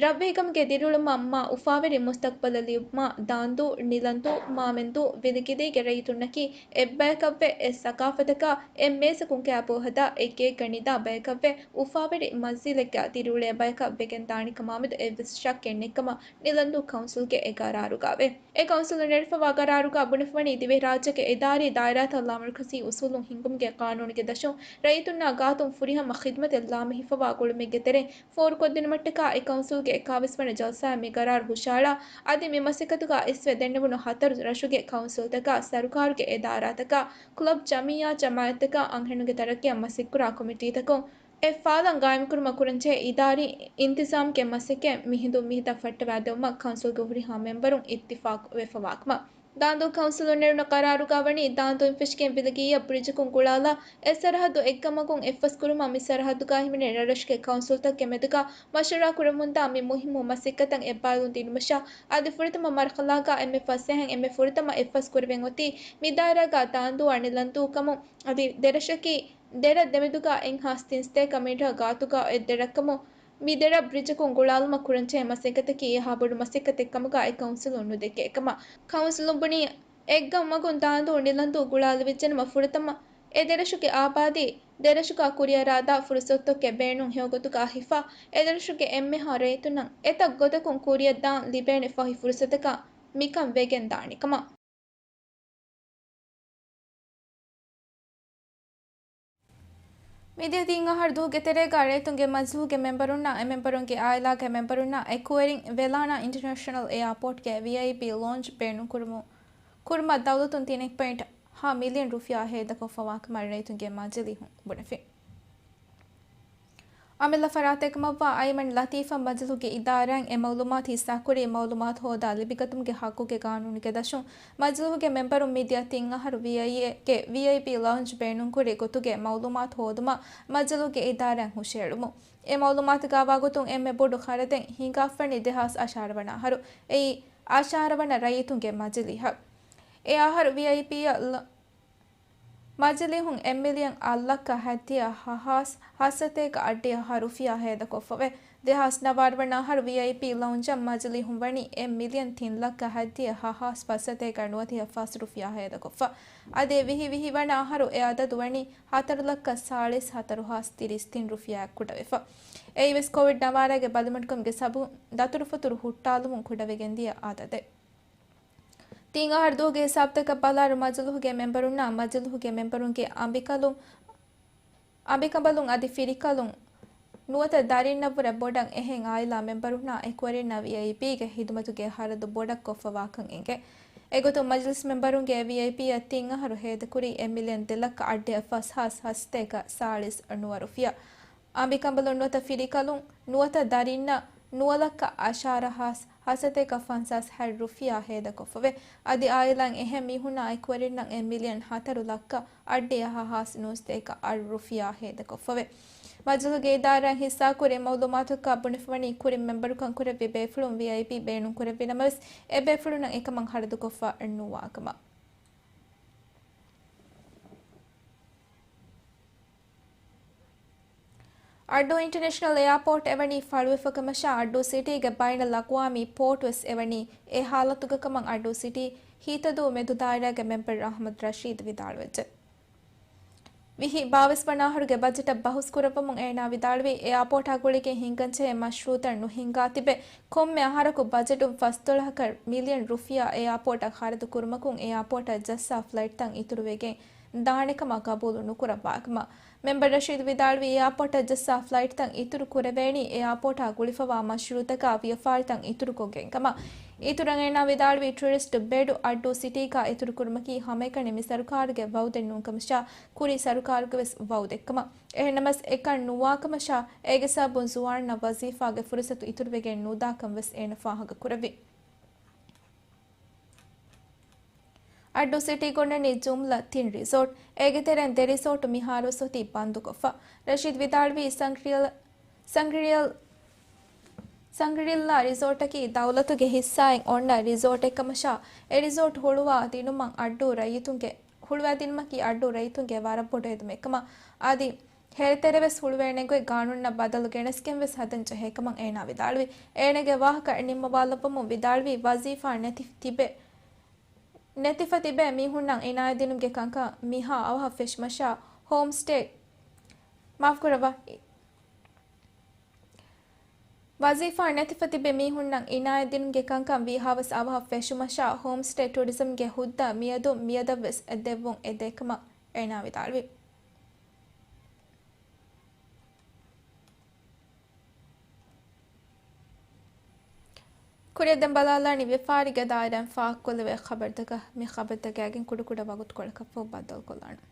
ރަށްވެހިކަމުގެ ދިރިއުޅުމަށް މާ އުފާވެރި މުސްތަޤްބަލެއް ލިބުމަށް ދާނދޫ، ނިލަންދޫ، މާމެންދޫ، ވިލިގިލީގެ ރައްޔިތުންނަކީ އެއްބަޔަކަށްވެ، އެއް ސަޤާފަތަކާ، އެއް މޭޒަކުން ކާބޯ ހަދާ، އެއްގެއެއްގަ ނިދާ ބަޔަކަށްވެ، އުފާވެރި މަންޒިލެއްގަ ދިރިއުޅޭ ބަޔަކަށް ވެގެން ދާނެ ކަމާމެދު އެއްވެސް ޝައްކެއް ނެތްކަމަށް ނިލަންދޫ ކައުންސިލްގެ އެ ގަރާރުގައެވެ. އެ ކައުންސިލުން ނެރެފަވާ ގަރާރުގަ ބުނެފަވަނީ ދިވެހިރާއްޖޭގެ އިދާރީ ދާއިރާތައް ލާމަރުކަޒީ އުސޫލުން ހިންގުމުގެ ޤާނޫނުގެ ދަށުން ރައްޔިތުންނާ ގާތުން ފުރިހަމަ ޚިދުމަތެއް ލާމެހިފަވާ ގުޅުމެއްގެ ތެރެއިން ފޯރުކޮށްދިނުމަށްޓަކާ އެ ކައުންސިލްގެ އެކާވީސް ވަނަ ޖަލްސާއިން މި ގަރާރު ހުށައަޅާ، އަދި މި މަސައްކަތުގަ އިސްވެ ދެންނެވުނު ހަތަރު ރަށުގެ ކައުންސިލްތަކާ، ސަރުކާރުގެ އިދާރާތަކާ، ކްލަބް، ޖަމިއްޔާ ޖަމާއަތްތަކާ، އަންހެނުންގެ ތަރައްޤީއަށް މަސައްކަތްކުރާ ކޮމިޓީތަކުން، އެ ފާލަން ގާއިމްކުރުމަށް ކުރަންޖެހޭ އިދާރީ އިންތިޒާމްގެ މަސައްކަތް މިހިނދު މިހިތަށް ފައްޓަވާދެއްވުމަށް ކައުންސިލްގެ ހުރިހާ މެމްބަރުން އިއްތިފާޤު ވެފަވާކަމަށް. ދާނދޫ ކައުންސިލުން ނެރުނު ޤަރާރުގަ ވަނީ، ދާނދޫއިން ފެށިގެން ވިލިގިއްޔަށް ބްރިޖަކުން ގުޅާލާ، އެއް ސަރަހައްދު އެއްގަމަގުން އެއްފަސްކުރުމަށް މި ސަރަހައްދުގަ ހިމެނޭ ރަށްރަށުގެ ކައުންސިލްތަކުގެ މެދުގަ މަޝްވަރާ ކުރަމުންދާ މި މުހިއްމު މަސައްކަތަށް އެއްބާރުލުން ދިނުމަށާ، އަދި ފުރަތަމަ މަރުޙަލާގަ އެންމެ ފަސޭހައިން އެންމެ ފުރަތަމަ އެއްފަސް ކުރެވެން އޮތީ މި ދާއިރާގަ ދާނދޫއާ ނިލަންދޫ ކަމުން، އަދި ދެރަށަކީ ދެރަށް ދެމެދުގަ އެއްހާސް ތިންސަތޭކަ މީޓަރ ގާތުގަ އޮތް ދެރަށްކަމުން، މި ދެރަށް ބްރިޖަކުން ގުޅާލުމަށް ކުރަންޖެހޭ މަސައްކަތަކީ އެހާ ބޮޑު މަސައްކަތެއް ކަމުގަ އެ ކައުންސިލުން ނުދެކޭ ކަމަށް. ކައުންސިލުން ބުނީ، އެއްގަމު މަގުން ދާނދޫ ނިލަންދޫ ގުޅާލެވިއްޖެނަމަ ފުރަތަމަ އެ ދެރަށުގެ އާބާދީ ދެރަށުގަ ކުރިއަރާދާ ފުރުސަތުތަކުގެ ބޭނުން ހެޔޮގޮތުގަ ހިފާ، އެ ދެރަށުގެ އެންމެހާ ރައްޔިތުންނަށް އެތައް ގޮތަކުން ކުރިއަށްދާން ލިބޭނެ ފަހި ފުރުސަތަކަށް މިކަން ވެގެން ދާނެ ކަމަށް. މިދިޔަ ތިން އަހަރު ދުވަހުގެ ތެރޭގަ ރައްޔިތުންގެ މަޖިލީހުގެ މެމްބަރުންނާ، އެ މެމްބަރުންގެ އާއިލާގެ މެމްބަރުންނާ އެކުވެރިން ވެލާނާ އިންޓަރނޭޝަނަލް އެއާޕޯޓްގެ ވީއައިޕީ ލޯންޖް ބޭނުންކުރުމު، ކުރުމަށް ދައުލަތުން ތިނެއް ޕޮއިންޓް ހަ މިލިއަން ރުފިޔާ ހޭދަކޮށްފަވާކަމަށް ރައްޔިތުންގެ މަޖިލީހުން ބުނެފި. އަމިއްލަ ފަރާތެއްކަމަށްވާ އައިމަން ލަތީފަށް މަޖިލީހުގެ އިދާރާއިން އެ މައުލޫމާތު ހިއްސާކުރީ، މައުލޫމާތު ހޯދާ ލިބިގަތުމުގެ ޙައްޤުގެ ޤާނޫނުގެ ދަށުން މަޖިލީހުގެ މެމްބަރުން މިދިޔަ ތިން އަހަރު ވީއައިއޭގެ ވީއައިޕީ ލައުންޖް ބޭނުންކުރި ގޮތުގެ މައުލޫމާތު ހޯދުމަށް މަޖިލީހުގެ އިދާރާއިން ހުށައެޅުމުން. އެ މައުލޫމާތުގައިވާގޮތުން އެންމެ ބޮޑު ޚަރަދެއް ހިނގާފަނީ ދެހާސް އަށާރަ ވަނަ އަހަރު. އެއީ އަށާރަ ވަނަ ރައްޔިތުންގެ މަޖިލީހަށް. އެ އަހަރު ވީއައިޕީއަށް ލަ-، މަޖިލީހުން އެއް މިލިއަން އަށް ލައްކަ ހަތްދިހަ ހަ ހާސް ހަތްސަތޭކަ އަށްޑިހަ ހަ ރުފިޔާ ހޭދަކޮށްފަވޭ. ދެހާސް ނަވާރަ ވަނަ އަހަރު ވީއައިޕީ ލައުންޖަށް މަޖިލީހުން ވަނީ އެއް މިލިއަން ތިން ލައްކަ ހަތްދިހަ ހަ ހާސް ފަސްސަތޭކަ ނުވަދިހަ ފަސް ރުފިޔާ ހޭދަކޮށްފަ. އަދި ވިހި ވިހި ވަނަ އަހަރު އެ އަދަދު ވަނީ ހަތަރު ލައްކަ ސާޅީސް ހަތަރު ހާސް ތިރީސް ތިން ރުފިޔާއަށް ކުޑަވެފަ. އެއީވެސް ކޮވިޑް ނަވާރަގެ ބަލިމަޑުކަމުގެ ސަބަބުން ދަތުރުފަތުރު ހުއްޓާލުމުން ކުޑަވެގެންދިޔަ އަދަދެއް. ތިން އަހަރު ދުވަހުގެ ހިސާބުތަކަށް ބަލާއިރު، މަޖިލީހުގެ މެމްބަރުންނާ މަޖިލީހުގެ މެމްބަރުންގެ އަނބިކަލުން، އަނބިކަނބަލުން އަދި ފިރިކަލުން ނުވަތަ ދަރިންނަށްވުރެ ބޮޑަށް އެހެން އާއިލާ މެމްބަރުންނާ އެކުވެރިންނަށް ވީއައިޕީގެ ހިދުމަތުގެ ޚަރަދު ބޮޑަށް ކޮށްފަވާކަން އެނގޭ. އެގޮތުން މަޖިލިސް މެމްބަރުންގެ ވީއައިޕީއަށް ތިން އަހަރު ހޭދަކުރީ އެއް މިލިއަން ދެ ލައްކަ އަށްޑިހަ ފަސް ހާސް ހަސަތޭކަ ސާޅީސް ނުވަ ރުފިޔާ. އަނބިކަނބަލުން ނުވަތަ ފިރިކަލުން ނުވަތަ ދަރިންނަށް ނުވަ ލައްކަ އަށާރަ ހާސް ހަސަތޭކަ ފަންސާސް ހަތް ރުފިޔާ ހޭދަކޮށްފަވޭ. އަދި އާއިލާއިން އެހެން މީހުންނާ އެކުވެރިންނަށް އެއް މިލިއަން ހަތަރު ލައްކަ އަށްޑިހަ ހާސް ނުވަސަތޭކަ އަށް ރުފިޔާ ހޭދަކޮށްފަވޭ. މަޖިލީހުގެ އިދާރާއިން ހިއްސާކުރި މައުލޫމާތުތަކަށް ބުނެފަވަނީ ކުރިން މެމްބަރުކަން ކުރެއްވި ބޭފުޅުން ވީއައިޕީ ބޭނުންކުރެއްވި ނަމަވެސް އެ ބޭފުޅުންނަށް އެކަމަށް ޚަރަދުކޮށްފަ ނުވާކަމަށް. އައްޑޫ އިންޓަރނޭޝަނަލް އެއާޕޯޓް އެވަނީ ފަޅުވެފަކަމަށާ، އައްޑޫ ސިޓީގެ ބައިނަލްއަޤްވާމީ ޕޯޓް ވެސް އެވަނީ އެ ހާލަތުގަކަމަށް އައްޑޫ ސިޓީ ހިތަދޫ މެދު ދާއިރާގެ މެމްބަރު އަޙްމަދު ރަޝީދު ވިދާޅުވެއްޖެ. ވިހި ބާވީސް ވަނަ އަހަރުގެ ބަޖެޓަށް ބަހުސް ކުރައްވަމުން އޭނާ ވިދާޅުވީ، އެއާޕޯޓާ ގުޅިގެން ހިންގަންޖެހޭ މަޝްރޫއުތައް ނުހިންގާ ތިބެ، ކޮންމެ އަހަރަކު ބަޖެޓުން ފަސްދޮޅަހަކަށް މިލިއަން ރުފިޔާ އެއާޕޯޓަށް ޚަރަދު ކުރުމަކުން އެއާޕޯޓަށް ޖައްސާ ފްލައިޓްތައް އިތުރުވެގެން ދާނެކަމަށް ގަބޫލު ނުކުރައްވާކަމަށް. މެމްބަރ ރަޝީދު ވިދާޅުވީ، އެއާޕޯޓަށް ޖައްސާ ފްލައިޓްތައް އިތުރު ކުރެވޭނީ އެއާޕޯޓާ ގުޅިފަވާ މަޝްރޫއުތަކާ ވިޔަފާރިތައް އިތުރުކޮށްގެން ކަމަށް. އިތުރަށް އޭނާ ވިދާޅުވީ، ޓުރިސްޓް ބެޑު އައްޑޫ ސިޓީގަ އިތުރުކުރުމަކީ ހަމައެކަނި މި ސަރުކާރުގެ ވައުދެއް ނޫންކަމަށާ، ކުރީ ސަރުކާރުގެ ވެސް ވައުދެއްކަމަށް. އެހެންނަމަވެސް، އެކަން ނުވާކަމަށާ، އޭގެ ސަބަބުން ޒުވާންނަށް ވަޒީފާގެ ފުރުސަތު އިތުރުވެގެން ނުދާކަން ވެސް އޭނަ ފާހަގަކުރެއްވި. އައްޑޫ ސިޓީގަ އޮންނަނީ ޖުމްލަ ތިން ރިސޯޓް. އޭގެ ތެރެއިން ދެ ރިސޯޓު މިހާރުވެސް އޮތީ ބަންދުކޮށްފަ. ރަޝީދު ވިދާޅުވީ، ސަންގްރިލް، ސަންގްރިލް، ސަންގްރިލްލާ ރިސޯޓަކީ ދައުލަތުގެ ހިއްސާއިން އޮންނަ ރިސޯޓެއްކަމަށާ، އެ ރިސޯޓް ހުޅުވާ ދިނުމަށް އައްޑޫ ރައްޔިތުންގެ، ހުޅުވާ ދިނުމަކީ އައްޑޫ ރައްޔިތުންގެ ވަރަށް ބޮޑު ހެދުމެއްކަމަށް. އަދި ހެރިތެރެ ވެސް ހުޅުވޭނެ ގޮތް ގާނޫނަށް ބަދަލު ގެނެސްގެން ވެސް ހަދަން ޖެހޭ ކަމަށް އޭނާ ވިދާޅުވި. އޭނާގެ ވާހަކަ ނިންމަވާލައްވަމުން ވިދާޅުވީ، ވަޒީފާ ނެތި ތިބެ، ނެތިފަ ތިބޭ މީހުންނަށް އިނާޔަތް ދިނުމުގެ ކަންކަން މިހާ އަވަހަށް ފެށުމަށާ ހޯމް ސްޓޭޓް، މާފުކުރައްވާ، ވަޒީފާ ނެތިފަ ތިބެ މީހުންނަށް އިނާޔަތް ދިނުމުގެ ކަންކަން ވީހާވެސް އަވަހަށް ފެށުމަށާ، ހޯމް ސްޓޭ ޓުރިޒަމްގެ ހުއްދަ މިއަދު މިއަދަށްވެސް ދެއްވުން އެދޭކަމަށް އޭނާ ވިދާޅުވި. ކުރިއަށް ދެން ބަލާލާނީ ވިޔަފާރީގެ ދާއިރާއިން ފާހަގަކޮށްލެވޭ ޚަބަރުތަކަށް. މި ޚަބަރުތަކާގެން ކުޑަކުޑަ ވަގުތުކޮޅަކަށްފަހު ބައްދަލުކޮށްލާނަން.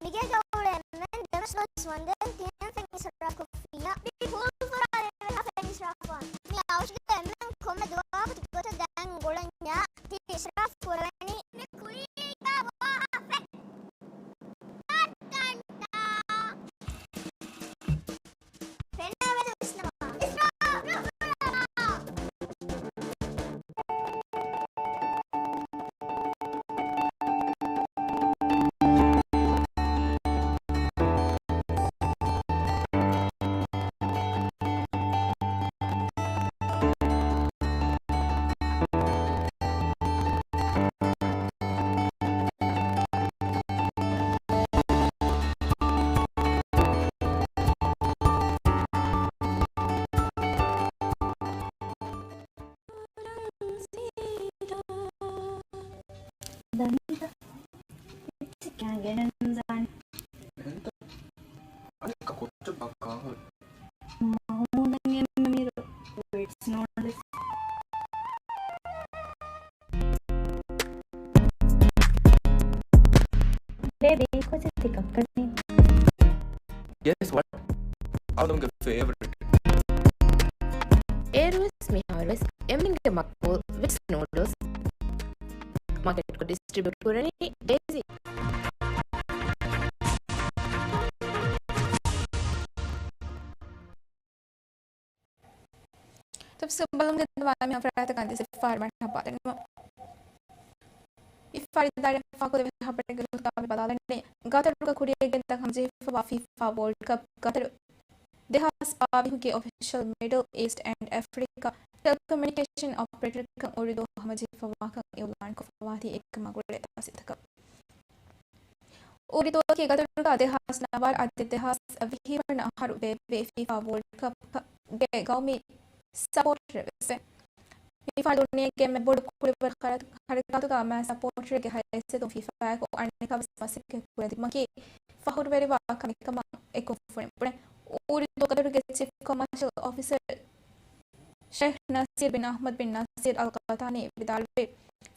މިގޭގަ އުޅޭ އެންމެން ދެމަސް ގޮސް ވަންދެން ތިހެން ފެން އިސްރާފް ކޮށްފިއްޔާ. މި ފޫލް ފުރާ ދެވެހާ ފެން އިސްރާފް ވާން. މި އަވަށުގެ އެންމެން ކޮންމެ ދުވަހަކު ތިގޮތަށް ދެން ގުޅެންޏާ ތި އިސްރާފް ކުރަވަނީ. މި ކުރީގަ ވާހާ ފެން. ކައްޓަންޓާ. ދަނީތަ؟ އެއްޗެއް ކިޔާން ގެނެއްނު ޒާނި. އެހެންތަ؟ އަނެއްކާ ކޮއްޗަށް ބާ ކާހަލަ. މަހުމޫދަށް އެންމެ މީރު ވިޓްސް ނޫޑްލްސް. ބޭބީ، ކޮއްޗެއް ތި ކައްކަނީ؟ Guess what? އަޅުގަނޑުގެ ފޭވަރިޓް. އޭރުވެސް މިހާރުވެސް އެމްނިންގެ މަޤްބޫލް ވިޓްސް ނޫޑްލްސް މާކެޓްކޮށް ޑިސްޓްރިބިއުޓް ކުރަނީ ޑޭޒީ. ތަފްސީލް ބަލަމުގެ ދުވާ މި ހަފްރާތަކަށް ދިސް ފާރި މަރްހަބާ ދެންނެވުން. އިފްތާރި ދާއިރާ ފާކުލެވި ހަބަރެއްގެ ގޮތުގަ ބަލާލަނީ، ގަތަރުގަ ކުރިއަށް ގެންދަން ހަމަޖެހިފަވާ ފީފާ ވޯލްޑް ކަޕް ގަތަރު ދެހާސް ބާވީސްގެ އޮފިޝަލް މިޑްލް އީސްޓް އެންޑް އެފްރިކާ ޓެލެކޮމިއުނިކޭޝަން އޮޕަރޭޓަރަކަށް އުރިދޫ ހަމަޖެހިފަވާކަން އިއުލާންކޮށްފަވާތީ އެކަމަށް ގުޅޭ ތަފްސީލްތަކަށް. އުރިދޫއަކީ ގަތަރުގަ ދެހާސް ނަވާރަ އަދި ދެހާސް ވިހި ވަނަ އަހަރު ބޭއްވި ފީފާ ވޯލްޑް ކަޕްގެ ގައުމީ ސަޕޯޓަރެއް ވެސް ވޭ. މިފަހަރު ދުނިޔޭގެ އެންމެ ބޮޑު ކުޅިވަރު ހަރަ-، ހަރަކާތުގަ މާ ސަޕޯޓަރެއްގެ ހައިސިއްޔަތުން ފީފާއަކު އަނެއްކާވެސް މަސައްކަތް ކުރަން ދިނުމަކީ ފަޚުރުވެރިވާ ކަމެއް ކަމަށް އެކު ފުނި ބުނެ. އުރިދޫ ގަތަރުގެ ޗީފް ކޮމާޝަލް އޮފިސަރ ޝޭޚް ނަސީރު ބިން އަޙްމަދު ބިން ނަސީރު އަލް ޤަތާނީ ވިދާޅުވި،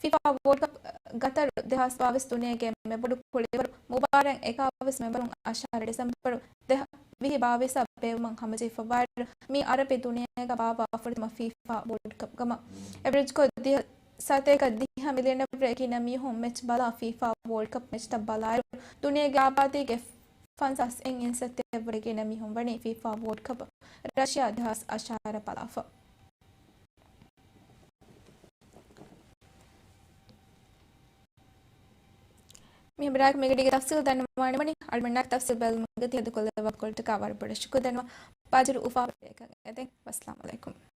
ފީފާ ވޯލްޑް ކަޕް ގަތަރު ދެހާސް ބާވީސް ދުނިޔޭގެ އެންމެ ބޮޑު ކުޅިވަރު މުބާރާތް އެކާވީސް މެމްބަރުން އަށާރަ ޑިސެމްބަރު ދެހާސް ވިހި ބާވީސް ބޭއްވުމަށް ހަމަޖެހިފައިވާއިރު، މި އަރަބި ދުނިޔޭގަ ބާއްވާ ފުރަތަމަ ފީފާ ވޯލްޑް ކަޕް ކަމަށް އެވްރެޖްކޮށް ދިހަ ސަތޭކަ ދިހަ މިލިއަނަށްވުރެ ގިނަ މީހުން މެޗް ބަލާ ފީފާ ވޯލްޑް ކަޕް މެޗްތައް ބަލާއިރު، ދުނިޔޭގެ އާބާދީގެ ފަންސާސް އިން އިން ސަތޭކަ ވުރެ ގިނަ މީހުން ވަނީ ފީފާ ވޯލްޑް ކަޕް ރަޝިޔާ ދެހާސް އަށާރަ ބަލާފަ. މި ބަޔާން މިގަޑީގެ ތަފްސީލް ދަންނަވާނެ ވަނީ އަޅުގަނޑުމެންނާ ތަފްސީލް ބެލުމުގެ ތިހަދު ކޮށްލެއްވާ ކޮޅަށްޓަކާ ވަރަށް ބޮޑަށް ޝުކުރު ދަންނަވަން. ބާޒަރު އުފާވެރިކަން އެދެން. ވައްސަލާމް އަލައިކުމް.